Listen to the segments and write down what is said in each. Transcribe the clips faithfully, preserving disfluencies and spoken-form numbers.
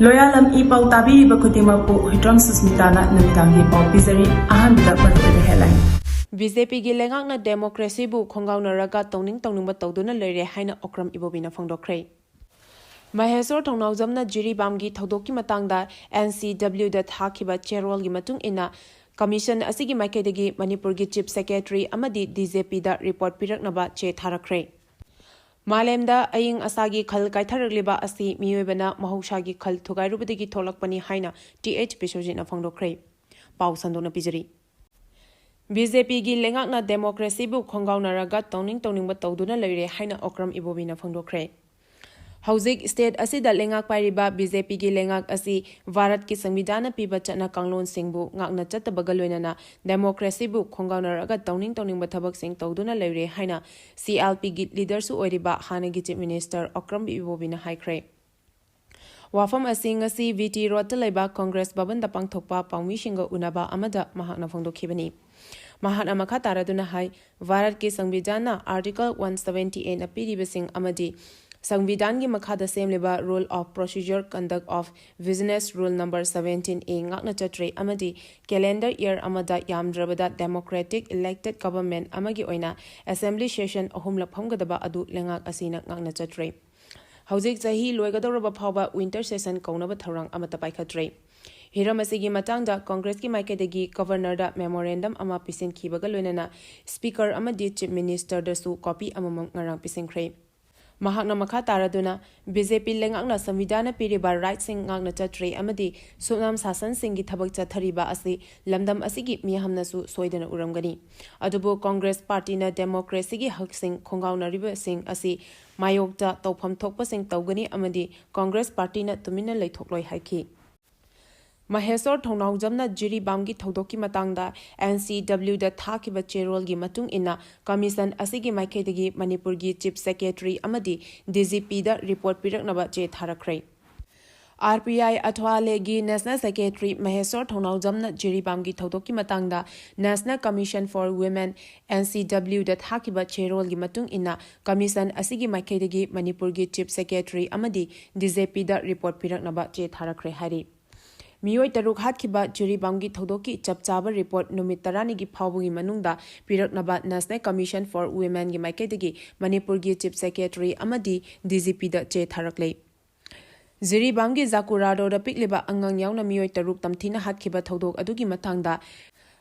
ꯂꯣꯌꯥꯂꯝ E ꯄꯥꯎ ꯇꯥꯕꯤꯔꯤꯕ ꯈꯨꯗꯤꯡꯃꯛꯄꯨ ꯍꯨꯏꯗ꯭ꯔꯣꯝ ꯁꯨꯁꯃꯤꯇꯥꯅ ꯅꯨꯃꯤꯗꯥꯡꯒꯤ ꯄꯥꯎ ꯄꯤꯖꯔꯤ꯫ ꯑꯍꯥꯟꯕꯗ ꯃꯔꯨꯑꯣꯏꯕ headline꯫ ꯕꯤ ꯖꯦ ꯄꯤꯒꯤ ꯂꯩꯉꯥꯛꯅ democracyꯕꯨ ꯈꯣꯡꯒꯥꯎꯅꯔꯒ ꯇꯧꯅꯤꯡ ꯇꯧꯅꯤꯡꯕ ꯇꯧꯗꯨꯅ ꯂꯩꯔꯦ ꯍꯥꯏꯅ ꯑꯣꯀ꯭ꯔꯝ ꯏꯕꯣꯕꯤꯅ ꯐꯣꯡꯗꯣꯛꯈ꯭ꯔꯦ꯫ ꯃꯍꯦꯁꯣꯔ ꯊꯧꯅꯥꯎꯖꯝꯅ ꯖꯤꯔꯤꯕꯥꯝꯒꯤ ꯊꯧꯗꯣꯛꯀꯤ ꯃꯇꯥꯡꯗ N C W ꯗ ꯊꯥꯈꯤꯕ ꯆꯦꯔꯣꯜꯒꯤ ꯃꯇꯨꯡ ꯏꯟꯅ commission ꯑꯁꯤꯒꯤ ꯃꯥꯏꯀꯩꯗꯒꯤ ꯃꯅꯤꯄꯨꯔꯒꯤ chief secretary ꯑꯃꯗꯤ D G P ꯗ report ꯄꯤꯔꯛꯅꯕ ꯆꯦ ꯊꯥꯔꯛꯈ꯭ꯔꯦ꯫ ꯃꯥꯂꯦꯝꯗ ꯑꯏꯪ ꯑꯁꯥꯒꯤ ꯈꯜ ꯀꯥꯏꯊꯔꯛꯂꯤꯕ ꯑꯁꯤ ꯃꯤꯑꯣꯏꯕꯅ ꯃꯍꯧꯁꯥꯒꯤ ꯈꯜ ꯊꯨꯒꯥꯏꯔꯨꯕꯗꯒꯤ ꯊꯣꯛꯂꯛꯄꯅꯤ ꯍꯥꯏꯅ Th ꯕꯤꯁ꯭ꯋꯖꯤꯠꯅ ꯐꯣꯡꯗꯣꯛꯈ꯭ꯔꯦ꯫ ꯄꯥꯎ ꯁꯟꯗꯣꯛꯅ ꯄꯤꯖꯔꯤ꯫ ꯕꯤ ꯖꯦ ꯄꯤꯒꯤ ꯂꯩꯉꯥꯛꯅ democracyꯕꯨ ꯈꯣꯡꯒꯥꯎꯅꯔꯒ ꯇꯧꯅꯤꯡ ꯇꯧꯅꯤꯡꯕ ꯇꯧꯗꯨꯅ ꯂꯩꯔꯦ ꯍꯥꯏꯅ ꯑꯣꯀ꯭ꯔꯝ ꯏꯕꯣꯕꯤꯅ ꯐꯣꯡꯗꯣꯛꯈ꯭ꯔꯦ꯫ ꯍꯧꯖꯤꯛ state ꯑꯁꯤꯗ ꯂꯩꯉꯥꯛ ꯄꯥꯏꯔꯤꯕ ꯕꯤ ꯖꯦ ꯄꯤꯒꯤ ꯂꯩꯉꯥꯛ ꯑꯁꯤ ꯚꯥꯔꯠꯀꯤ ꯁꯪꯕꯤꯙꯥꯟꯅ ꯄꯤꯕ ꯆꯠꯅ ꯀꯥꯡꯂꯣꯟꯁꯤꯡꯕꯨ ꯉꯥꯛꯅ ꯆꯠꯇꯕꯒ ꯂꯣꯏꯅꯅ democracyꯕꯨ ꯈꯣꯡꯒꯥꯎꯅꯔꯒ ꯇꯧꯅꯤꯡ ꯇꯧꯅꯤꯡꯕ ꯊꯕꯛꯁꯤꯡ ꯇꯧꯗꯨꯅ ꯂꯩꯔꯦ ꯍꯥꯏꯅ C L Pꯒꯤ leaderꯁꯨ ꯑꯣꯏꯔꯤꯕ ꯍꯥꯟꯅꯒꯤ chief minister ꯑꯣꯀ꯭ꯔꯝ ꯏꯕꯣꯕꯤꯅ ꯍꯥꯏꯈ꯭ꯔꯦ꯫ ꯋꯥꯐꯝ ꯑꯁꯤ ꯉꯁꯤ V T Roadꯇ ꯂꯩꯕ Congress ꯚꯕꯟꯗ ꯄꯥꯡꯊꯣꯛꯄ ꯄꯥꯎꯃꯤꯁꯤꯡꯒ ꯎꯅꯕ ꯑꯃꯗ ꯃꯍꯥꯛꯅ ꯐꯣꯡꯗꯣꯛꯈꯤꯕꯅꯤ꯫ ꯃꯍꯥꯛꯅ ꯃꯈꯥ ꯇꯥꯔꯗꯨꯅ ꯍꯥꯏ, ꯚꯥꯔꯠꯀꯤ ꯁꯪꯕꯤꯙꯥꯟꯅ Article one seventy A ꯅ ꯄꯤꯔꯤꯕꯁꯤꯡ ꯑꯃꯗꯤ ꯁꯪꯕꯤꯙꯥꯟꯒꯤ ꯃꯈꯥꯗ ꯁꯦꯝꯂꯤꯕ Rule of Procedure Conduct of Business Rule number seventeen A ꯉꯥꯛꯅ ꯆꯠꯇ꯭ꯔꯦ ꯑꯃꯗꯤ calendar year ꯑꯃꯗ ꯌꯥꯝꯗ꯭ꯔꯕꯗ democratic elected government ꯑꯃꯒꯤ ꯑꯣꯏꯅ assembly session ꯑꯍꯨꯝꯂꯛ ꯐꯝꯒꯗꯕ ꯑꯗꯨ ꯂꯩꯉꯥꯛ ꯑꯁꯤꯅ ꯉꯥꯛꯅ ꯆꯠꯇ꯭ꯔꯦ꯫ ꯍꯧꯖꯤꯛ ꯆꯍꯤ ꯂꯣꯏꯒꯗꯧꯔꯕ ꯐꯥꯎꯕ winter session ꯀꯧꯅꯕ ꯊꯧꯔꯥꯡ ꯑꯃꯠꯇ ꯄꯥꯏꯈꯠꯇ꯭ꯔꯦ꯫ ꯍꯤꯔꯝ ꯑꯁꯤꯒꯤ ꯃꯇꯥꯡꯗ Congressꯀꯤ ꯃꯥꯏꯀꯩꯗꯒꯤ Governorꯗ memorandum ꯑꯃ ꯄꯤꯁꯤꯟꯈꯤꯕꯒ ꯂꯣꯏꯅꯅ Speaker ꯑꯃꯗꯤ Chief Ministerꯗꯁꯨ copy ꯑꯃꯃꯝ ꯉꯔꯥꯡ ꯄꯤꯁꯤꯟꯈ꯭ꯔꯦ꯫ ꯃꯍꯥꯛꯅ ꯃꯈꯥ ꯇꯥꯔꯗꯨꯅ, B J P ꯂꯩꯉꯥꯛꯅ ꯁꯪꯕꯤꯙꯥꯟꯅ ꯄꯤꯔꯤꯕ rightꯁꯤꯡ ꯉꯥꯛꯅ ꯆꯠꯇ꯭ꯔꯦ ꯑꯃꯗꯤ ꯁꯨꯞꯅꯝ ꯁꯥꯁꯟꯁꯤꯡꯒꯤ ꯊꯕꯛ ꯆꯠꯊꯔꯤꯕ ꯑꯁꯤ ꯂꯝꯗꯝ ꯑꯁꯤꯒꯤ ꯃꯤꯌꯥꯝꯅꯁꯨ ꯁꯣꯏꯗꯅ ꯎꯔꯝꯒꯅꯤ꯫ ꯑꯗꯨꯕꯨ Congress partyꯅ democracyꯒꯤ ꯍꯛꯁꯤꯡ ꯈꯣꯡꯒꯥꯎꯅꯔꯤꯕꯁꯤꯡ ꯑꯁꯤ ꯃꯥꯌꯣꯛꯇ ꯇꯧꯐꯝ ꯊꯣꯛꯄꯁꯤꯡ ꯇꯧꯒꯅꯤ ꯑꯃꯗꯤ Congress partyꯅ ꯇꯨꯃꯤꯟꯅ ꯂꯩꯊꯣꯛꯂꯣꯏ ꯍꯥꯏꯈꯤ꯫ ꯃꯍꯦꯁꯣꯔ ꯊꯧꯅꯥꯎꯖꯝꯅ ꯖꯤꯔꯤꯕꯥꯝꯒꯤ ꯊꯧꯗꯣꯛꯀꯤ ꯃꯇꯥꯡꯗ N C W ꯗ ꯊꯥꯈꯤꯕ ꯆꯦꯔꯣꯜꯒꯤ ꯃꯇꯨꯡ ꯏꯟꯅ, commission ꯑꯁꯤꯒꯤ ꯃꯥꯏꯀꯩꯗꯒꯤ ꯃꯅꯤꯄꯨꯔꯒꯤ Chief Secretary ꯑꯃꯗꯤ D G Pꯗ report ꯄꯤꯔꯛꯅꯕ ꯆꯦ ꯊꯥꯔꯛꯈ꯭ꯔꯦ꯫ ꯑꯥꯔ ꯄꯤ ꯑꯥꯏ ꯑꯊ꯭ꯋꯥꯂꯦꯒꯤ National Secretary ꯃꯍꯦꯁꯣꯔ ꯊꯧꯅꯥꯎꯖꯝꯅ ꯖꯤꯔꯤꯕꯥꯝꯒꯤ ꯊꯧꯗꯣꯛꯀꯤ ꯃꯇꯥꯡꯗ National Commission for Women, N C W ꯗ ꯊꯥꯈꯤꯕ ꯆꯦꯔꯣꯜꯒꯤ ꯃꯇꯨꯡ ꯏꯟꯅ, commission ꯑꯁꯤꯒꯤ ꯃꯥꯏꯀꯩꯗꯒꯤ ꯃꯅꯤꯄꯨꯔꯒꯤ Chief Secretary ꯑꯃꯗꯤ D G P ꯗ report ꯄꯤꯔꯛꯅꯕ ꯆꯦ ꯊꯥꯔꯛꯈ꯭ꯔꯦ ꯍꯥꯏꯔꯤ꯫ ꯃꯤꯑꯣꯏ ꯇꯔꯨꯛ ꯍꯥꯠꯈꯤꯕ ꯖꯤꯔꯤꯕꯥꯝꯒꯤ ꯊꯧꯗꯣꯛꯀꯤ ꯆꯞ ꯆꯥꯕ report ꯅꯨꯃꯤꯠ ꯇꯔꯥꯅꯤꯒꯤ ꯐꯥꯎꯕꯒꯤ ꯃꯅꯨꯡꯗ ꯄꯤꯔꯛꯅꯕ National Commission for Women ꯒꯤ ꯃꯥꯏꯀꯩꯗꯒꯤ ꯃꯅꯤꯄꯨꯔꯒꯤ Chief Secretary ꯑꯃꯗꯤ D G P ꯗ ꯆꯦ ꯊꯥꯔꯛꯂꯦ꯫ ꯖꯤꯔꯤꯕꯥꯝꯒꯤ ꯖꯥꯀꯨꯔꯥ ꯔꯣꯗ ꯄꯤꯛꯂꯤꯕ ꯑꯉꯥꯡ ꯌꯥꯎꯅ ꯃꯤꯑꯣꯏ ꯇꯔꯨꯛ ꯇꯝꯊꯤꯅ ꯍꯥꯠꯈꯤꯕ ꯊꯧꯗꯣꯛ ꯑꯗꯨꯒꯤ ꯃꯇꯥꯡꯗ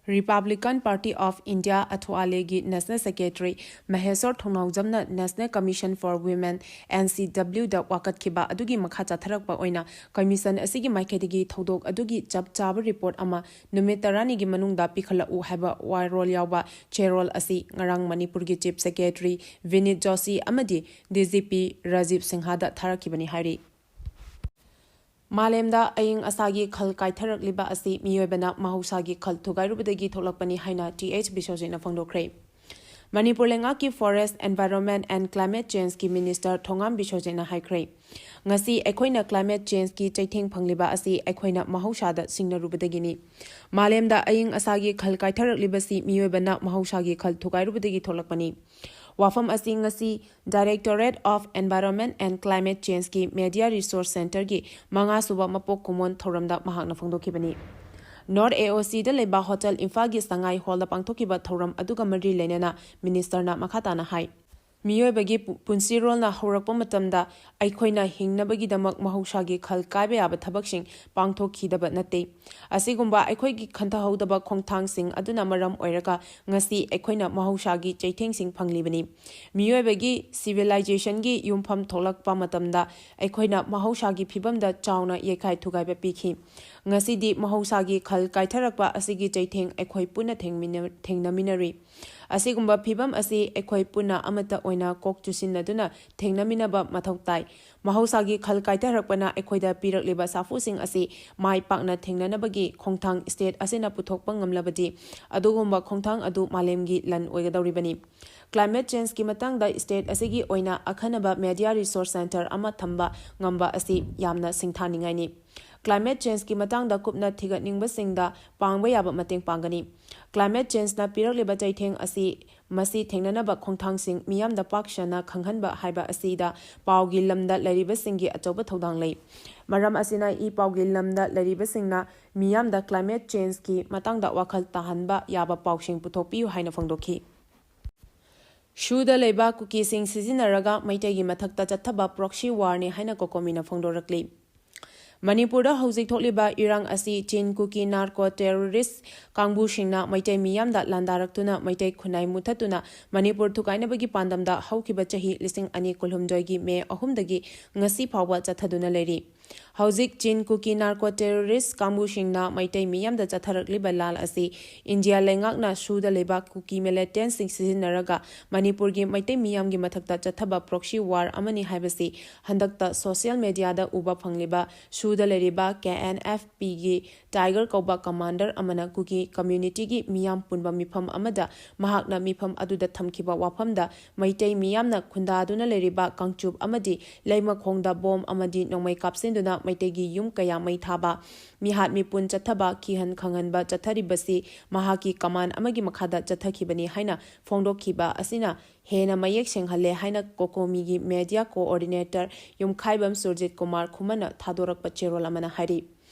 Republican Party of India ꯑꯊ꯭ꯋꯥꯂꯦꯒꯤ National Secretary ꯃꯍꯦꯁꯣꯔ ꯊꯧꯅꯥꯎꯖꯝꯅ National Commission for Women, N C W ꯗ ꯋꯥꯀꯠꯈꯤꯕ ꯑꯗꯨꯒꯤ ꯃꯈꯥ ꯆꯠꯊꯔꯛꯄ ꯑꯣꯏꯅ commission ꯑꯁꯤꯒꯤ ꯃꯥꯏꯀꯩꯗꯒꯤ ꯊꯧꯗꯣꯛ ꯑꯗꯨꯒꯤ ꯆꯞ ꯆꯥꯕ report ꯑꯃ ꯅꯨꯃꯤꯠ ꯇꯔꯥꯅꯤꯒꯤ ꯃꯅꯨꯡꯗ ꯄꯤꯈꯠꯂꯛꯎ ꯍꯥꯏꯕ ꯋꯥꯔꯣꯜ ꯌꯥꯎꯕ ꯆꯦꯔꯣꯜ ꯑꯁꯤ ꯉꯔꯥꯡ ꯃꯅꯤꯄꯨꯔꯒꯤ Chief Secretary ꯚꯤꯅꯤꯠ ꯖꯣꯁꯤ ꯑꯃꯗꯤ D G P ꯔꯥꯖꯤꯕ ꯁꯤꯡꯍꯗ ꯊꯥꯔꯛꯈꯤꯕꯅꯤ ꯍꯥꯏꯔꯤ꯫ ꯃꯥꯂꯦꯝꯗ ꯑꯏꯪ ꯑꯁꯥꯒꯤ ꯈꯜ ꯀꯥꯏꯊꯔꯛꯂꯤꯕ ꯑꯁꯤ ꯃꯤꯑꯣꯏꯕꯅ ꯃꯍꯧꯁꯥꯒꯤ ꯈꯜ ꯊꯨꯒꯥꯏꯔꯨꯕꯗꯒꯤ ꯊꯣꯛꯂꯛꯄꯅꯤ ꯍꯥꯏꯅ Th ꯕꯤꯁ꯭ꯋꯖꯤꯠꯅ ꯐꯣꯡꯗꯣꯛꯈ꯭ꯔꯦ꯫ ꯃꯅꯤꯄꯨꯔ ꯂꯩꯉꯥꯛꯀꯤ Forest, Environment and Climate Change ꯀꯤ Minister ꯊꯣꯉꯥꯝ ꯕꯤꯁ꯭ꯋꯖꯤꯠꯅ ꯍꯥꯏꯈ꯭ꯔꯦ, "ꯉꯁꯤ ꯑꯩꯈꯣꯏꯅ climate change ꯀꯤ ꯆꯩꯊꯦꯡ ꯐꯪꯂꯤꯕ ꯑꯁꯤ ꯑꯩꯈꯣꯏꯅ ꯃꯍꯧꯁꯥꯗ ꯁꯤꯡꯅꯔꯨꯕꯗꯒꯤꯅꯤ꯫ ꯃꯥꯂꯦꯝꯗ ꯑꯏꯪ ꯑꯁꯥꯒꯤ ꯈꯜ ꯀꯥꯏꯊꯔꯛꯂꯤꯕꯁꯤ ꯃꯤꯑꯣꯏꯕꯅ ꯃꯍꯧꯁꯥꯒꯤ ꯈꯜ ꯊꯨꯒꯥꯏꯔꯨꯕꯗꯒꯤ ꯊꯣꯛꯂꯛꯄꯅꯤ"꯫ ꯋꯥꯐꯝ ꯑꯁꯤ ꯉꯁꯤ Directorate of Environment and Climate Change ꯀꯤ Media Resource Centre ꯒꯤ ꯃꯉꯥꯁꯨꯕ ꯃꯄꯣꯛ ꯀꯨꯝꯑꯣꯟ ꯊꯧꯔꯝꯗ ꯃꯍꯥꯛꯅ ꯐꯣꯡꯗꯣꯛꯈꯤꯕꯅꯤ꯫ North A O C ꯗ ꯂꯩꯕ Hotel ꯏꯝꯐꯥꯜꯒꯤ ꯁꯉꯥꯏ ꯍꯣꯜꯗ ꯄꯥꯡꯊꯣꯛꯈꯤꯕ ꯊꯧꯔꯝ ꯑꯗꯨꯒ ꯃꯔꯤ ꯂꯩꯅꯅ Minister ꯅ ꯃꯈꯥ ꯇꯥꯅ ꯍꯥꯏ, "ꯃꯤꯑꯣꯏꯕꯒꯤ ꯄꯨ-, ꯄꯨꯟꯁꯤꯔꯣꯜꯅ ꯍꯧꯔꯛꯄ ꯃꯇꯝꯗ ꯑꯩꯈꯣꯏꯅ ꯍꯤꯡꯅꯕꯒꯤꯗꯃꯛ ꯃꯍꯧꯁꯥꯒꯤ ꯈꯜ ꯀꯥꯏꯕ ꯌꯥꯕ ꯊꯕꯛꯁꯤꯡ ꯄꯥꯡꯊꯣꯛꯈꯤꯗꯕ ꯅꯠꯇꯦ꯫ ꯑꯁꯤꯒꯨꯝꯕ ꯑꯩꯈꯣꯏꯒꯤ ꯈꯟꯊꯍꯧꯗꯕ ꯈꯣꯡꯊꯥꯡꯁꯤꯡ ꯑꯗꯨꯅ ꯃꯔꯝ ꯑꯣꯏꯔꯒ ꯉꯁꯤ ꯑꯩꯈꯣꯏꯅ ꯃꯍꯧꯁꯥꯒꯤ ꯆꯩꯊꯦꯡꯁꯤꯡ ꯐꯪꯂꯤꯕꯅꯤ꯫ ꯃꯤꯑꯣꯏꯕꯒꯤ civilizationꯒꯤ ꯌꯨꯝꯐꯝ ꯊꯣꯛꯂꯛꯄ ꯃꯇꯝꯗ ꯑꯩꯈꯣꯏꯅ ꯃꯍꯧꯁꯥꯒꯤ ꯐꯤꯕꯝꯗ ꯆꯥꯎꯅ ꯌꯩꯈꯥꯏ ꯊꯨꯒꯥꯏꯕ ꯄꯤꯈꯤ꯫ ꯉꯁꯤꯗꯤ ꯃꯍꯧꯁꯥꯒꯤ ꯈꯜ ꯀꯥꯏꯊꯔꯛꯄ ꯑꯁꯤꯒꯤ ꯆꯩꯊꯦꯡ ꯑꯩꯈꯣꯏ ꯄꯨꯟꯅ ꯊꯦꯡꯃꯤꯟꯅ-, ꯊꯦꯡꯅꯃꯤꯟꯅꯔꯤ꯫ ꯑꯁꯤꯒꯨꯝꯕ ꯐꯤꯚꯝ ꯑꯁꯤ ꯑꯩꯈꯣꯏ ꯄꯨꯟꯅ ꯑꯃꯠꯇ ꯑꯣꯏꯅ ꯀꯣꯛ ꯆꯨꯁꯤꯟꯅꯗꯨꯅ ꯊꯦꯡꯅꯃꯤꯟꯅꯕ ꯃꯊꯧ ꯇꯥꯏ꯫ ꯃꯍꯧꯁꯥꯒꯤ ꯈꯜ ꯀꯥꯏꯊꯔꯛꯄꯅ ꯑꯩꯈꯣꯏꯗ ꯄꯤꯔꯛꯂꯤꯕ ꯁꯥꯐꯨꯁꯤꯡ ꯑꯁꯤ ꯃꯥꯏ ꯄꯥꯛꯅ ꯊꯦꯡꯅꯅꯕꯒꯤ ꯈꯣꯡꯊꯥꯡ state ꯑꯁꯤꯅ ꯄꯨꯊꯣꯛꯄ ꯉꯝꯂꯕꯗꯤ, ꯑꯗꯨꯒꯨꯝꯕ ꯈꯣꯡꯊꯥꯡ ꯑꯗꯨ ꯃꯥꯂꯦꯝꯒꯤ ꯂꯟ ꯑꯣꯏꯒꯗꯧꯔꯤꯕꯅꯤ꯫ Climate changeꯀꯤ ꯃꯇꯥꯡꯗ state ꯑꯁꯤꯒꯤ ꯑꯣꯏꯅ ꯑꯈꯟꯅꯕ media resource centre ꯑꯃ ꯊꯝꯕ ꯉꯝꯕ ꯑꯁꯤ ꯌꯥꯝꯅ ꯁꯤꯡꯊꯥꯅꯤꯡꯉꯥꯏꯅꯤ꯫ Climate changeꯀꯤ ꯃꯇꯥꯡꯗ ꯀꯨꯞꯅ ꯊꯤꯒꯠꯅꯤꯡꯕꯁꯤꯡꯗ ꯄꯥꯡꯕ ꯌꯥꯕ ꯃꯇꯦꯡ ꯄꯥꯡꯒꯅꯤ꯫ Climate changeꯅ ꯄꯤꯔꯛꯂꯤꯕ ꯆꯩꯊꯦꯡ ꯑꯁꯤ, ꯃꯁꯤ ꯊꯦꯡꯅꯅꯕ ꯈꯣꯡꯊꯥꯡꯁꯤꯡ ꯃꯤꯌꯥꯝꯗ ꯄꯥꯛ ꯁꯟꯅ ꯈꯪꯍꯟꯕ ꯍꯥꯏꯕ ꯑꯁꯤꯗ ꯄꯥꯎꯒꯤ ꯂꯝꯗ ꯂꯩꯔꯤꯕꯁꯤꯡꯒꯤ ꯑꯆꯧꯕ ꯊꯧꯗꯥꯡ ꯂꯩ꯫ ꯃꯔꯝ ꯑꯁꯤꯅ ꯏ ꯄꯥꯎꯒꯤ ꯂꯝꯗ ꯂꯩꯔꯤꯕꯁꯤꯡꯅ ꯃꯤꯌꯥꯝꯗ climate changeꯀꯤ ꯃꯇꯥꯡꯗ ꯋꯥꯈꯜ ꯇꯥꯍꯟꯕ ꯌꯥꯕ ꯄꯥꯎꯁꯤꯡ ꯄꯨꯊꯣꯛꯄꯤꯌꯨ ꯍꯥꯏꯅ ꯐꯣꯡꯗꯣꯛꯈꯤ꯫ ꯁꯨꯗ ꯂꯩꯕ ꯀꯨꯀꯤꯁꯤꯡ ꯁꯤꯖꯤꯟꯅꯔꯒ ꯃꯩꯇꯩꯒꯤ ꯃꯊꯛꯇ ꯆꯠꯊꯕ proxy warꯅꯤ ꯍꯥꯏꯅ COCOMIꯅ ꯐꯣꯡꯗꯣꯔꯛꯂꯤ꯫ ꯃꯅꯤꯄꯨꯔꯗ ꯍꯧꯖꯤꯛ ꯊꯣꯛꯂꯤꯕ ꯏꯔꯥꯡ ꯑꯁꯤ ꯆꯤꯟ ꯀꯨꯀꯤ narco terrorist ꯀꯥꯡꯕꯨꯁꯤꯡꯅ ꯃꯩꯇꯩ ꯃꯤꯌꯥꯝꯗ ꯂꯥꯟꯗꯥꯔꯛꯇꯨꯅ ꯃꯩꯇꯩ ꯈꯨꯟꯅꯥꯏ ꯃꯨꯊꯠꯇꯨꯅ ꯃꯅꯤꯄꯨꯔ ꯊꯨꯒꯥꯏꯅꯕꯒꯤ ꯄꯥꯟꯗꯝꯗ ꯍꯧꯈꯤꯕ ꯆꯍꯤ ꯂꯤꯁꯤꯡ ꯑꯅꯤ ꯀꯨꯟꯍꯨꯝꯗꯣꯏꯒꯤ ꯃꯦ ꯑꯍꯨꯝꯗꯒꯤ ꯉꯁꯤ ꯐꯥꯎꯕ ꯆꯠꯊꯗꯨꯅ ꯂꯩꯔꯤ꯫ ꯍꯧꯖꯤꯛ ꯆꯤꯟ ꯀꯨꯀꯤ narco terrorist ꯀꯥꯡꯕꯨꯁꯤꯡꯅ ꯃꯩꯇꯩ ꯃꯤꯌꯥꯝꯗ ꯆꯠꯊꯔꯛꯂꯤꯕ ꯂꯥꯜ ꯑꯁꯤ ꯏꯟꯗꯤꯌꯥ ꯂꯩꯉꯥꯛꯅ ꯁꯨꯗ ꯂꯩꯕ ꯀꯨꯀꯤ militantꯁꯤꯡ ꯁꯤꯖꯤꯟꯅꯔꯒ ꯃꯅꯤꯄꯨꯔꯒꯤ ꯃꯩꯇꯩ ꯃꯤꯌꯥꯝꯒꯤ ꯃꯊꯛꯇ ꯆꯠꯊꯕ proxy war ꯑꯃꯅꯤ ꯍꯥꯏꯕꯁꯤ ꯍꯟꯗꯛꯇ social mediaꯗ ꯎꯕ ꯐꯪꯂꯤꯕ ꯁꯨꯗ ꯂꯩꯔꯤꯕ KNFPꯒꯤ Tiger ꯀꯧꯕ commander ꯑꯃꯅ ꯀꯨꯀꯤ communityꯒꯤ ꯃꯤꯌꯥꯝ ꯄꯨꯟꯕ ꯃꯤꯐꯝ ꯑꯃꯗ ꯃꯍꯥꯛꯅ ꯃꯤꯐꯝ ꯑꯗꯨꯗ ꯊꯝꯈꯤꯕ ꯋꯥꯐꯝꯗ ꯃꯩꯇꯩ ꯃꯤꯌꯥꯝꯅ ꯈꯨꯟꯗꯥꯗꯨꯅ ꯂꯩꯔꯤꯕ ꯀꯥꯡꯆꯨꯞ ꯑꯃꯗꯤ ꯂꯩꯃꯈꯣꯡꯗ bomb ꯑꯃꯗꯤ ꯅꯣꯡꯃꯩ ꯀꯥꯞꯁꯤꯟꯗꯨꯅ ꯃꯩꯇꯩꯒꯤ ꯌꯨꯝ ꯀꯌꯥ ꯃꯩ ꯊꯥꯕ, ꯃꯤꯍꯥꯠ ꯃꯤꯄꯨꯟ ꯆꯠꯊꯕ, ꯀꯤꯍꯟ ꯈꯪꯍꯟꯕ ꯆꯠꯊꯔꯤꯕꯁꯤ ꯃꯍꯥꯛꯀꯤ command ꯑꯃꯒꯤ ꯃꯈꯥꯗ ꯆꯠꯊꯈꯤꯕꯅꯤ ꯍꯥꯏꯅ ꯐꯣꯡꯗꯣꯛꯈꯤꯕ ꯑꯁꯤꯅ ꯍꯦꯟꯅ ꯃꯌꯦꯛ ꯁꯦꯡꯍꯜꯂꯦ ꯍꯥꯏꯅ COCOMIꯒꯤ media coordinator ꯌꯨꯝꯈꯥꯏꯕꯝ ꯁꯨꯔꯖꯤꯠ ꯀꯨꯃꯥꯔ ꯈꯨꯃꯟꯅ ꯊꯥꯗꯣꯔꯛꯄ ꯆꯦꯔꯣꯜ ꯑꯃꯅ ꯍꯥꯏꯔꯤ꯫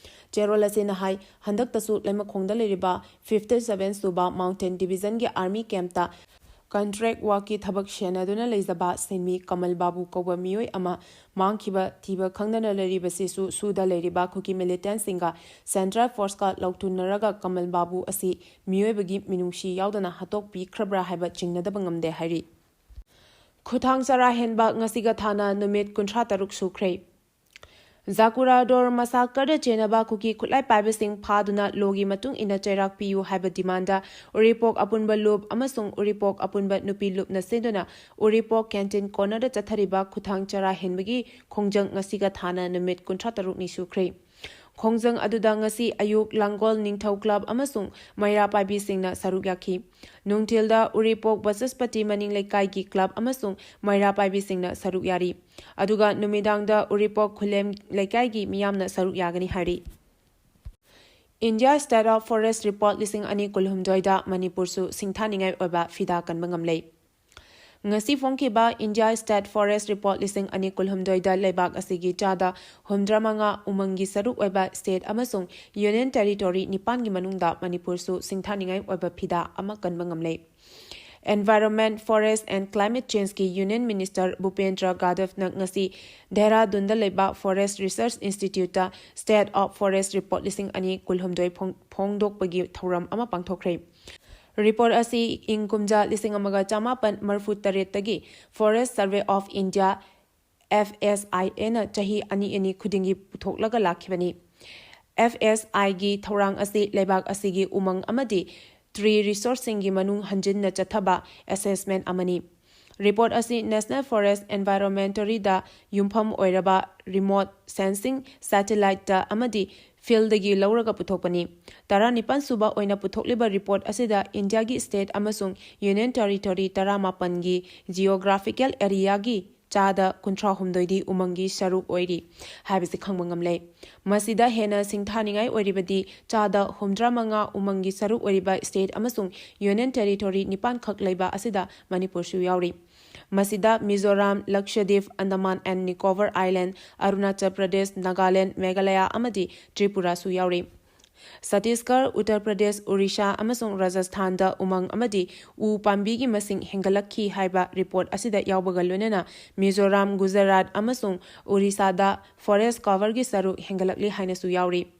ꯆꯦꯔꯣꯜ ꯑꯁꯤꯅ ꯍꯥꯏ, ꯍꯟꯗꯛꯇꯁꯨ ꯂꯩꯃꯈꯣꯡꯗ ꯂꯩꯔꯤꯕ fifty seven ꯁꯨꯕ Mountain Divisionꯒꯤ army campꯇ contract workꯀꯤ ꯊꯕꯛ ꯁꯦꯟꯅꯗꯨꯅ ꯂꯩꯖꯕ ꯁꯤꯟꯃꯤ ꯀꯃꯜ ꯕꯥꯕꯨ ꯀꯧꯕ ꯃꯤꯑꯣꯏ ꯑꯃ ꯃꯥꯡꯈꯤꯕ ꯊꯤꯕ ꯈꯪꯗꯅ ꯂꯩꯔꯤꯕꯁꯤꯁꯨ ꯁꯨꯗ ꯂꯩꯔꯤꯕ ꯀꯨꯀꯤ militantꯁꯤꯡꯒ Central Forceꯀ ꯂꯧꯊꯨꯅꯔꯒ ꯀꯃꯜ ꯕꯥꯕꯨ ꯑꯁꯤ ꯃꯤꯑꯣꯏꯕꯒꯤ ꯃꯤꯅꯨꯡꯁꯤ ꯌꯥꯎꯗꯅ ꯍꯥꯠꯇꯣꯛꯄꯤꯈ꯭ꯔꯕ꯭ꯔꯥ ꯍꯥꯏꯕ ꯆꯤꯡꯅꯗꯕ ꯉꯝꯗꯦ ꯍꯥꯏꯔꯤ꯫ ꯈꯨꯊꯥꯡ ꯆꯔꯥ ꯍꯦꯟꯕ ꯉꯁꯤꯒ ꯊꯥꯅ ꯅꯨꯃꯤꯠ ꯀꯨꯟꯊ꯭ꯔꯥ ꯇꯔꯨꯛ ꯁꯨꯈ꯭ꯔꯦ꯫ ꯖꯥꯀꯨꯔꯥꯗꯣꯔ ꯃꯁꯥꯀꯔꯗ ꯆꯦꯟꯅꯕ ꯀꯨꯀꯤ ꯈꯨꯠꯂꯥꯏ ꯄꯥꯏꯕꯁꯤꯡ ꯐꯥꯗꯨꯅ ꯂꯣꯒꯤ ꯃꯇꯨꯡ ꯏꯟꯅ ꯆꯩꯔꯥꯛ ꯄꯤꯌꯨ ꯍꯥꯏꯕ ꯗꯤꯃꯥꯟꯗ ꯎꯔꯤꯄꯣꯛ ꯑꯄꯨꯟꯕ ꯂꯨꯞ ꯑꯃꯁꯨꯡ ꯎꯔꯤꯄꯣꯛ ꯑꯄꯨꯟꯕ ꯅꯨꯄꯤ ꯂꯨꯞꯅ ꯁꯤꯟꯗꯨꯅ ꯎꯔꯤꯄꯣꯛ ꯀꯦꯟꯇꯤꯟ ꯀꯣꯔꯅꯔꯗ ꯆꯠꯊꯔꯤꯕ ꯈꯨꯊꯥꯡ ꯆꯔꯥ ꯍꯦꯟꯕꯒꯤ ꯈꯣꯡꯖꯪ ꯉꯁꯤꯒ ꯊꯥꯅ ꯅꯨꯃꯤꯠ ꯀꯨꯟꯊ꯭ꯔꯥ ꯇꯔꯨꯛꯅꯤ ꯁꯨꯈ꯭ꯔꯦ꯫ ꯈꯣꯡꯖꯪ ꯑꯗꯨꯗ ꯉꯁꯤ ꯑꯌꯨꯛ ꯂꯥꯡꯒꯣꯜ ꯅꯤꯡꯊꯧ ꯀ꯭ꯂꯕ ꯑꯃꯁꯨꯡ ꯃꯩꯔꯥ ꯄꯥꯏꯕꯤꯁꯤꯡꯅ ꯁꯔꯨꯛ ꯌꯥꯈꯤ꯫ ꯅꯨꯡꯊꯤꯜꯗ ꯎꯔꯤꯄꯣꯛ ꯕꯆꯁꯄꯇꯤ ꯃꯅꯤꯡ ꯂꯩꯀꯥꯏꯒꯤ ꯀ꯭ꯂꯕ ꯑꯃꯁꯨꯡ ꯃꯩꯔꯥ ꯄꯥꯏꯕꯤꯁꯤꯡꯅ ꯁꯔꯨꯛ ꯌꯥꯔꯤ꯫ ꯑꯗꯨꯒ ꯅꯨꯃꯤꯗꯥꯡꯗ ꯎꯔꯤꯄꯣꯛ ꯈꯨꯂꯦꯝ ꯂꯩꯀꯥꯏꯒꯤ ꯃꯤꯌꯥꯝꯅ ꯁꯔꯨꯛ ꯌꯥꯒꯅꯤ ꯍꯥꯏꯔꯤ꯫ India State of Forest Report ꯂꯤꯁꯤꯡ ꯑꯅꯤ ꯀꯨꯟꯍꯨꯝꯗꯣꯏꯗ ꯃꯅꯤꯄꯨꯔꯁꯨ ꯁꯤꯡꯊꯥꯅꯤꯡꯉꯥꯏ ꯑꯣꯏꯕ ꯐꯤꯗꯥ ꯀꯟꯕ ꯉꯝꯂꯦ꯫ ꯉꯁꯤ ꯐꯣꯡꯈꯤꯕ India State Forest Report ꯂꯤꯁꯤꯡ ꯑꯅꯤ ꯀꯨꯟꯍꯨꯝꯗꯣꯏꯗ ꯂꯩꯕꯥꯛ ꯑꯁꯤꯒꯤ ꯆꯥꯗ ꯍꯨꯝꯗ꯭ꯔꯥꯃꯉꯥ ꯎꯃꯪꯒꯤ ꯁꯔꯨꯛ ꯑꯣꯏꯕ state ꯑꯃꯁꯨꯡ union territory ꯅꯤꯄꯥꯟꯒꯤ ꯃꯅꯨꯡꯗ ꯃꯅꯤꯄꯨꯔꯁꯨ ꯁꯤꯡꯊꯥꯅꯤꯡꯉꯥꯏ ꯑꯣꯏꯕ ꯐꯤꯗꯥ ꯑꯃ ꯀꯟꯕ ꯉꯝꯂꯦ꯫ Environment, Forest and Climate Change ꯀꯤ Union Minister ꯚꯨꯄꯦꯟꯗ꯭ꯔ ꯌꯥꯗꯕꯅ ꯉꯁꯤ ꯗꯦꯍꯔꯥꯗꯨꯟꯗ ꯂꯩꯕ Forest Research Institute ꯇ State of Forest Report ꯂꯤꯁꯤꯡ ꯑꯅꯤ ꯀꯨꯟꯍꯨꯝꯗꯣꯏ ꯐꯣꯡ-, ꯐꯣꯡꯗꯣꯛꯄꯒꯤ ꯊꯧꯔꯝ ꯑꯃ ꯄꯥꯡꯊꯣꯛꯈ꯭ꯔꯦ꯫ Report ꯑꯁꯤ ꯏꯪ ꯀꯨꯝꯖꯥ ꯂꯤꯁꯤꯡ ꯑꯃꯒ ꯆꯃꯥꯄꯟ ꯃꯔꯤꯐꯨ ꯇꯔꯦꯠꯇꯒꯤ Forest Survey of India, F S I A ꯅ ꯆꯍꯤ ꯑꯅꯤ ꯑꯅꯤ ꯈꯨꯗꯤꯡꯒꯤ ꯄꯨꯊꯣꯛꯂꯒ ꯂꯥꯛꯈꯤꯕꯅꯤ꯫ F S I ꯒꯤ ꯊꯧꯔꯥꯡ ꯑꯁꯤ ꯂꯩꯕꯥꯛ ꯑꯁꯤꯒꯤ ꯎꯃꯪ ꯑꯃꯗꯤ tree resource ꯁꯤꯡꯒꯤ ꯃꯅꯨꯡ ꯍꯟꯖꯤꯟꯅ ꯆꯠꯊꯕ assessment ꯑꯃꯅꯤ꯫ Report ꯑꯁꯤ National Forest Inventory ꯗ ꯌꯨꯝꯐꯝ ꯑꯣꯏꯔꯕ remote sensing satellite ꯇ ꯑꯃꯗꯤ field ꯗꯒꯤ ꯂꯧꯔꯒ ꯄꯨꯊꯣꯛꯄꯅꯤ꯫ ꯇꯔꯥꯅꯤꯄꯥꯟ ꯁꯨꯕ ꯑꯣꯏꯅ ꯄꯨꯊꯣꯛꯂꯤꯕ report ꯑꯁꯤꯗ ꯏꯟꯗꯤꯌꯥꯒꯤ state ꯑꯃꯁꯨꯡ union territory ꯇꯔꯥꯃꯥꯄꯟꯒꯤ geographical area ꯒꯤ ꯆꯥꯗ ꯀꯨꯟꯊ꯭ꯔꯥꯍꯨꯝꯗꯣꯏꯗꯤ ꯎꯃꯪꯒꯤ ꯁꯔꯨꯛ ꯑꯣꯏꯔꯤ ꯍꯥꯏꯕꯁꯤ ꯈꯪꯕ ꯉꯝꯂꯦ꯫ ꯃꯁꯤꯗ ꯍꯦꯟꯅ ꯁꯤꯡꯊꯥꯅꯤꯡꯉꯥꯏ ꯑꯣꯏꯔꯤꯕꯗꯤ ꯆꯥꯗ ꯍꯨꯝꯗ꯭ꯔꯥꯃꯉꯥ ꯎꯃꯪꯒꯤ ꯁꯔꯨꯛ ꯑꯣꯏꯔꯤꯕ state ꯑꯃꯁꯨꯡ union territory ꯅꯤꯄꯥꯟ ꯈꯛ ꯂꯩꯕ ꯑꯁꯤꯗ ꯃꯅꯤꯄꯨꯔꯁꯨ ꯌꯥꯎꯔꯤ꯫ ꯃꯁꯤꯗ Mizoram, Lakshadweep, Andaman and Nicobar Island, Arunachal Pradesh, Nagaland, Meghalaya ꯑꯃꯗꯤ ꯇ꯭ꯔꯤꯄꯨꯔꯥꯁꯨ ꯌꯥꯎꯔꯤ꯫ ꯁꯇꯤꯁꯒꯔ, ꯎꯠꯇꯔ ꯄ꯭ꯔꯗꯦꯁ, ꯑꯣꯔꯤꯁꯥ ꯑꯃꯁꯨꯡ ꯔꯥꯖꯁꯊꯥꯟꯗ ꯎꯃꯪ ꯑꯃꯗꯤ ꯎ ꯄꯥꯝꯕꯤꯒꯤ ꯃꯁꯤꯡ ꯍꯦꯟꯒꯠꯂꯛꯈꯤ ꯍꯥꯏꯕ report ꯑꯁꯤꯗ ꯌꯥꯎꯕꯒ ꯂꯣꯏꯅꯅ ꯃꯤꯖꯣꯔꯥꯝ, ꯒꯨꯖꯔꯥꯠ ꯑꯃꯁꯨꯡ ꯑꯣꯔꯤꯁꯥꯗ forest cover ꯒꯤ ꯁꯔꯨꯛ ꯍꯦꯟꯒꯠꯂꯛꯂꯤ ꯍꯥꯏꯅꯁꯨ ꯌꯥꯎꯔꯤ꯫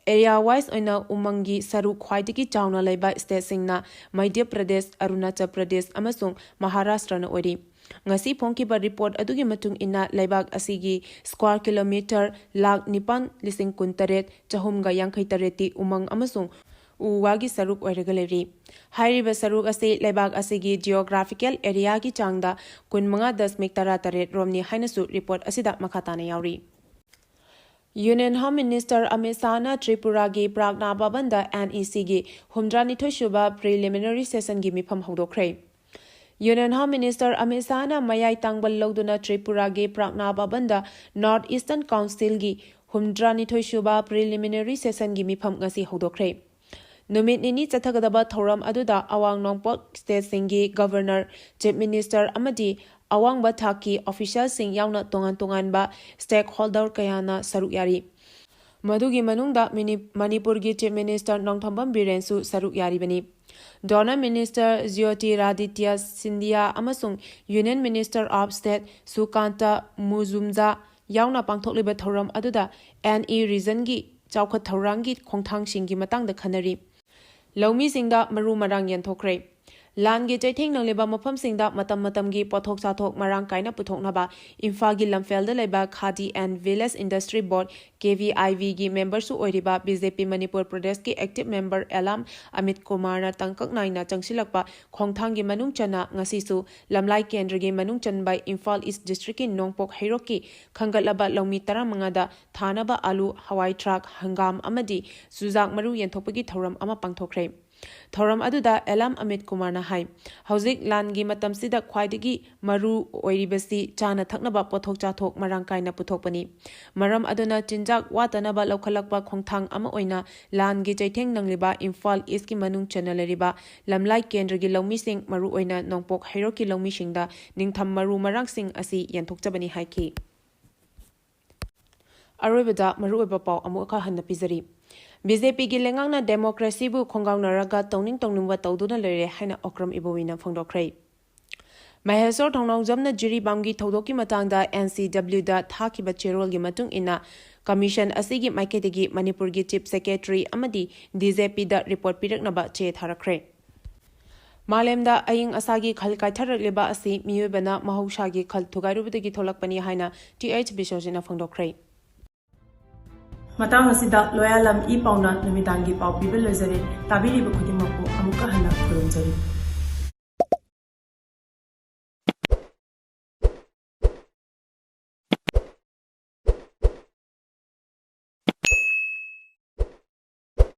ꯑꯦꯔꯤꯌꯥ ꯋꯥꯏꯁ ꯑꯣꯏꯅ ꯎꯃꯪꯒꯤ ꯁꯔꯨꯛ ꯈ꯭ꯋꯥꯏꯗꯒꯤ ꯆꯥꯎꯅ ꯂꯩꯕ ꯁ꯭ꯇꯦꯠꯁꯤꯡꯅ ꯃꯙ꯭ꯌ ꯄ꯭ꯔꯗꯦꯁ, ꯑꯔꯨꯅꯥꯆꯜ ꯄ꯭ꯔꯗꯦꯁ ꯑꯃꯁꯨꯡ ꯃꯍꯥꯔꯥꯁꯇ꯭ꯔꯅ ꯑꯣꯏꯔꯤ꯫ ꯉꯁꯤ ꯐꯣꯡꯈꯤꯕ ꯔꯤꯄꯣꯔꯠ ꯑꯗꯨꯒꯤ ꯃꯇꯨꯡ ꯏꯟꯅ, ꯂꯩꯕꯥꯛ ꯑꯁꯤꯒꯤ ꯁ꯭ꯀ꯭ꯋꯥꯔ ꯀꯤꯂꯣꯃꯤꯇꯔ ꯂꯥꯈ ꯅꯤꯄꯥꯟ ꯂꯤꯁꯤꯡ ꯀꯨꯟꯇꯔꯦꯠ ꯆꯍꯨꯝꯒ ꯌꯥꯡꯈꯩ ꯇꯔꯦꯠꯇꯤ ꯎꯃꯪ ꯑꯃꯁꯨꯡ ꯎ ꯋꯥꯒꯤ ꯁꯔꯨꯛ ꯑꯣꯏꯔꯒ ꯂꯩꯔꯤ꯫ ꯍꯥꯏꯔꯤꯕ ꯁꯔꯨꯛ ꯑꯁꯤ ꯂꯩꯕꯥꯛ ꯑꯁꯤꯒꯤ ꯖꯤꯑꯣꯒ꯭ꯔꯥꯐꯤꯀꯦꯜ ꯑꯦꯔꯤꯌꯥꯒꯤ ꯆꯥꯡꯗ ꯀꯨꯟꯃꯉꯥ ꯗꯁꯃꯤꯛ ꯇꯔꯥ ꯇꯔꯦꯠ ꯔꯣꯝꯅꯤ ꯍꯥꯏꯅꯁꯨ ꯔꯤꯄꯣꯔꯠ ꯑꯁꯤꯗ ꯃꯈꯥ ꯇꯥꯅ ꯌꯥꯎꯔꯤ꯫ ꯌꯨꯅꯤꯌꯟ ꯍꯣꯝ ꯃꯤꯅꯤꯁꯇꯔ ꯑꯃꯤꯠ ꯁꯥꯍꯅ ꯇ꯭ꯔꯤꯄꯨꯔꯥꯒꯤ ꯄ꯭ꯔꯥꯒꯅꯥ ꯚꯕꯟꯗ ꯑꯦꯟ ꯏ ꯁꯤꯒꯤ ꯍꯨꯝꯗ꯭ꯔꯥꯅꯤꯊꯣꯏ ꯁꯨꯕ ꯄ꯭ꯔꯤꯂꯤꯃꯤꯅꯔꯤ ꯁꯦꯁꯟꯒꯤ ꯃꯤꯐꯝ ꯍꯧꯗꯣꯛꯈ꯭ꯔꯦ꯫ ꯌꯨꯅꯤꯌꯟ ꯍꯣꯝ ꯃꯤꯅꯤꯁꯇꯔ ꯑꯃꯤꯠ ꯁꯥꯍꯅ ꯃꯌꯥꯏ ꯇꯥꯡꯕ ꯂꯧꯗꯨꯅ ꯇ꯭ꯔꯤꯄꯨꯔꯥꯒꯤ ꯄ꯭ꯔꯥꯒꯅꯥ ꯚꯕꯟꯗ ꯅꯣꯔꯠ ꯏꯁꯇꯔꯟ ꯀꯥꯎꯟꯁꯤꯜꯒꯤ ꯍꯨꯝꯗ꯭ꯔꯥꯅꯤꯊꯣꯏ ꯁꯨꯕ ꯄ꯭ꯔꯤꯂꯤꯃꯤꯅꯔꯤ ꯁꯦꯁꯟꯒꯤ ꯃꯤꯐꯝ ꯉꯁꯤ ꯍꯧꯗꯣꯛꯈ꯭ꯔꯦ꯫ ꯅꯨꯃꯤꯠ ꯅꯤꯅꯤ ꯆꯠꯊꯒꯗꯕ ꯊꯧꯔꯝ ꯑꯗꯨꯗ ꯑꯋꯥꯡ ꯅꯣꯡꯄꯣꯛ ꯁ꯭ꯇꯦꯠꯁꯤꯡꯒꯤ ꯒꯚꯔꯅꯔ, ꯆꯤꯐ ꯃꯤꯅꯤꯁꯇꯔ ꯑꯃꯗꯤ ꯑꯋꯥꯡꯕ ꯊꯥꯛꯀꯤ ꯑꯣꯐꯤꯁꯤꯌꯦꯜꯁꯤꯡ ꯌꯥꯎꯅ ꯇꯣꯉꯥꯟ ꯇꯣꯉꯥꯟꯕ ꯁ꯭ꯇꯦꯛꯍꯣꯜꯗꯔ ꯀꯌꯥꯅ ꯁꯔꯨꯛ ꯌꯥꯔꯤ꯫ ꯃꯗꯨꯒꯤ ꯃꯅꯨꯡꯗ ꯃꯤꯅꯤ-, ꯃꯅꯤꯄꯨꯔꯒꯤ ꯆꯤꯐ ꯃꯤꯅꯤꯁꯇꯔ ꯅꯣꯡꯊꯣꯝꯕꯝ ꯕꯤꯔꯦꯟꯁꯨ ꯁꯔꯨꯛ ꯌꯥꯔꯤꯕꯅꯤ꯫ ꯗꯣꯅꯔ ꯃꯤꯅꯤꯁꯇꯔ ꯖ꯭ꯌꯣꯇꯤꯔꯥꯗꯤꯇ꯭ꯌ ꯁꯤꯟꯗꯤꯌꯥ ꯑꯃꯁꯨꯡ ꯌꯨꯅꯤꯌꯟ ꯃꯤꯅꯤꯁꯇꯔ ꯑꯣꯐ ꯁ꯭ꯇꯦꯠ ꯁꯨꯀꯥꯟꯇ ꯃꯨꯖꯨꯝꯖꯥ ꯌꯥꯎꯅ ꯄꯥꯡꯊꯣꯛꯂꯤꯕ ꯊꯧꯔꯝ ꯑꯗꯨꯗ ꯑꯦꯟ ꯏ ꯔꯤꯖꯟꯒꯤ ꯆꯥꯎꯈꯠ ꯊꯧꯔꯥꯡꯒꯤ ꯈꯣꯡꯊꯥꯡꯁꯤꯡꯒꯤ ꯃꯇꯥꯡꯗ ꯈꯟꯅꯔꯤ꯫ ꯂꯧꯃꯤꯁꯤꯡꯗ ꯃꯔꯨ ꯃꯔꯥꯡ ꯌꯦꯟꯊꯣꯛꯈ꯭ꯔꯦ꯫ ꯂꯥꯟꯒꯤ ꯆꯩꯊꯦꯡ ꯅꯪꯂꯤꯕ ꯃꯐꯝꯁꯤꯡꯗ ꯃꯇꯝ ꯃꯇꯝꯒꯤ ꯄꯣꯠꯊꯣꯛ ꯆꯥꯊꯣꯛ ꯃꯔꯥꯡ ꯀꯥꯏꯅ ꯄꯨꯊꯣꯛꯅꯕ ꯏꯝꯐꯥꯜꯒꯤ ꯂꯝꯐꯦꯜꯗ ꯂꯩꯕ khadi and village industry board, K V I ꯚꯤꯒꯤ ꯃꯦꯝꯕꯔꯁꯨ ꯑꯣꯏꯔꯤꯕ ꯕꯤ ꯖꯦ ꯄꯤ ꯃꯅꯤꯄꯨꯔ ꯄ꯭ꯔꯗꯦꯁꯀꯤ ꯑꯦꯛꯇꯤꯚ ꯃꯦꯝꯕꯔ ꯑꯦꯂꯥꯝ ꯑꯃꯤꯠ ꯀꯨꯃꯥꯔꯅ ꯇꯥꯡꯀꯛ ꯅꯥꯏꯅ ꯆꯪꯁꯤꯜꯂꯛꯄ ꯈꯣꯡꯊꯥꯡꯒꯤ ꯃꯅꯨꯡ ꯆꯟꯅ ꯉꯁꯤꯁꯨ ꯂꯝꯂꯥꯏ ꯀꯦꯟꯗ꯭ꯔꯒꯤ ꯃꯅꯨꯡ ꯆꯟꯕ ꯏꯝꯐꯥꯜ ꯏꯁ ꯗꯤꯁꯇ꯭ꯔꯤꯛꯀꯤ ꯅꯣꯡꯄꯣꯛ ꯍꯩꯔꯣꯛꯀꯤ ꯈꯟꯒꯠꯂꯕ ꯂꯧꯃꯤ ꯇꯔꯥꯃꯉꯥꯗ ꯊꯥꯅꯕ ꯑꯥꯂꯨ, ꯍꯋꯥꯏ ꯊ꯭ꯔꯥꯛ, ꯍꯪꯒꯥꯝ ꯑꯃꯗꯤ ꯆꯨꯖꯥꯛ ꯃꯔꯨ ꯌꯦꯟꯊꯣꯛꯄꯒꯤ ꯊꯧꯔꯝ ꯑꯃ ꯄꯥꯡꯊꯣꯛꯈ꯭ꯔꯦ꯫ ꯊꯧꯔꯝ ꯑꯗꯨꯗ ꯑꯦꯂꯥꯝ ꯑꯃꯤꯠ ꯀꯨꯃꯥꯔꯅ ꯍꯥꯏ, ꯍꯧꯖꯤꯛ ꯂꯥꯟꯒꯤ ꯃꯇꯝꯁꯤꯗ ꯈ꯭ꯋꯥꯏꯗꯒꯤ ꯃꯔꯨ ꯑꯣꯏꯔꯤꯕꯁꯤ ꯆꯥꯅ ꯊꯛꯅꯕ ꯄꯣꯠꯊꯣꯛ ꯆꯥꯊꯣꯛ ꯃꯔꯥꯡ ꯀꯥꯏꯅ ꯄꯨꯊꯣꯛꯄꯅꯤ꯫ ꯃꯔꯝ ꯑꯗꯨꯅ ꯆꯤꯟꯖꯥꯛ ꯋꯥꯠꯇꯅꯕ ꯂꯧꯈꯠꯂꯛꯄ ꯈꯣꯡꯊꯥꯡ ꯑꯃ ꯑꯣꯏꯅ ꯂꯥꯟꯒꯤ ꯆꯩꯊꯦꯡ ꯅꯪꯂꯤꯕ ꯏꯝꯐꯥꯜ ꯏꯁꯀꯤ ꯃꯅꯨꯡ ꯆꯟꯅ ꯂꯩꯔꯤꯕ ꯂꯝꯂꯥꯏ ꯀꯦꯟꯗ꯭ꯔꯒꯤ ꯂꯧꯃꯤꯁꯤꯡ, ꯃꯔꯨꯑꯣꯏꯅ ꯅꯣꯡꯄꯣꯛ ꯍꯩꯔꯣꯛꯀꯤ ꯂꯧꯃꯤꯁꯤꯡꯗ ꯅꯤꯡꯊꯝ ꯃꯔꯨ ꯃꯔꯥꯡꯁꯤꯡ ꯑꯁꯤ ꯌꯦꯟꯊꯣꯛꯆꯕꯅꯤ ꯍꯥꯏꯈꯤ꯫ ꯑꯔꯣꯏꯕꯗ ꯃꯔꯨꯑꯣꯏꯕ ꯄꯥꯎ ꯑꯃꯨꯛꯀ ꯍꯟꯅ ꯄꯤꯖꯔꯤ꯫ ꯕꯤ ꯖꯦ ꯄꯤꯒꯤ ꯂꯩꯉꯥꯛꯅ ꯗꯦꯃꯣꯀ꯭ꯔꯦꯁꯤꯕꯨ ꯈꯣꯡꯒꯥꯎꯅꯔꯒ ꯇꯧꯅꯤꯡ ꯇꯧꯅꯤꯡꯕ ꯇꯧꯗꯨꯅ ꯂꯩꯔꯦ ꯍꯥꯏꯅ ꯑꯣꯀ꯭ꯔꯝ ꯏꯕꯣꯕꯤꯅ ꯐꯣꯡꯗꯣꯛꯈ꯭ꯔꯦ꯫ ꯃꯍꯦꯁꯣꯔ ꯊꯣꯡꯅꯥꯎꯖꯝꯅ ꯖꯤꯔꯤꯕꯥꯝꯒꯤ ꯊꯧꯗꯣꯛꯀꯤ ꯃꯇꯥꯡꯗ ꯑꯦꯟ ꯁꯤ ꯗꯕ꯭ꯂꯤꯎꯗ ꯊꯥꯈꯤꯕ ꯆꯦꯔꯣꯜꯒꯤ ꯃꯇꯨꯡ ꯏꯟꯅ ꯀꯃꯤꯁꯟ ꯑꯁꯤꯒꯤ ꯃꯥꯏꯀꯩꯗꯒꯤ ꯃꯅꯤꯄꯨꯔꯒꯤ ꯆꯤꯐ ꯁꯦꯀ꯭ꯔꯦꯇꯔꯤ ꯑꯃꯗꯤ ꯗꯤ ꯖꯦ ꯄꯤꯗ ꯔꯤꯄꯣꯔꯠ ꯄꯤꯔꯛꯅꯕ ꯆꯦ ꯊꯥꯔꯛꯈ꯭ꯔꯦ꯫ ꯃꯥꯂꯦꯝꯗ ꯑꯏꯪ ꯑꯁꯥꯒꯤ ꯈꯜ ꯀꯥꯏꯊꯔꯛꯂꯤꯕ ꯑꯁꯤ ꯃꯤꯑꯣꯏꯕꯅ ꯃꯍꯧꯁꯥꯒꯤ ꯈꯜ ꯊꯨꯒꯥꯏꯔꯨꯕꯗꯒꯤ ꯊꯣꯛꯂꯛꯄꯅꯤ ꯍꯥꯏꯅ ꯇꯤ ꯑꯩꯆ ꯕꯤꯁ꯭ꯋꯖꯤꯠꯅ ꯐꯣꯡꯗꯣꯛꯈ꯭ꯔꯦ꯫ ꯃꯇꯥꯡ ꯑꯁꯤꯗ ꯂꯣꯌꯥꯂꯝ ꯏ ꯄꯥꯎꯅ ꯅꯨꯃꯤꯗꯥꯡꯒꯤ ꯄꯥꯎ ꯄꯤꯕ ꯂꯣꯏꯖꯔꯦ꯫ ꯇꯥꯕꯤꯔꯤꯕ ꯈꯨꯗꯤꯡꯃꯛꯄꯨ ꯑꯃꯨꯛꯀ ꯍꯟꯅ ꯈꯨꯔꯨꯝꯖꯔꯤ꯫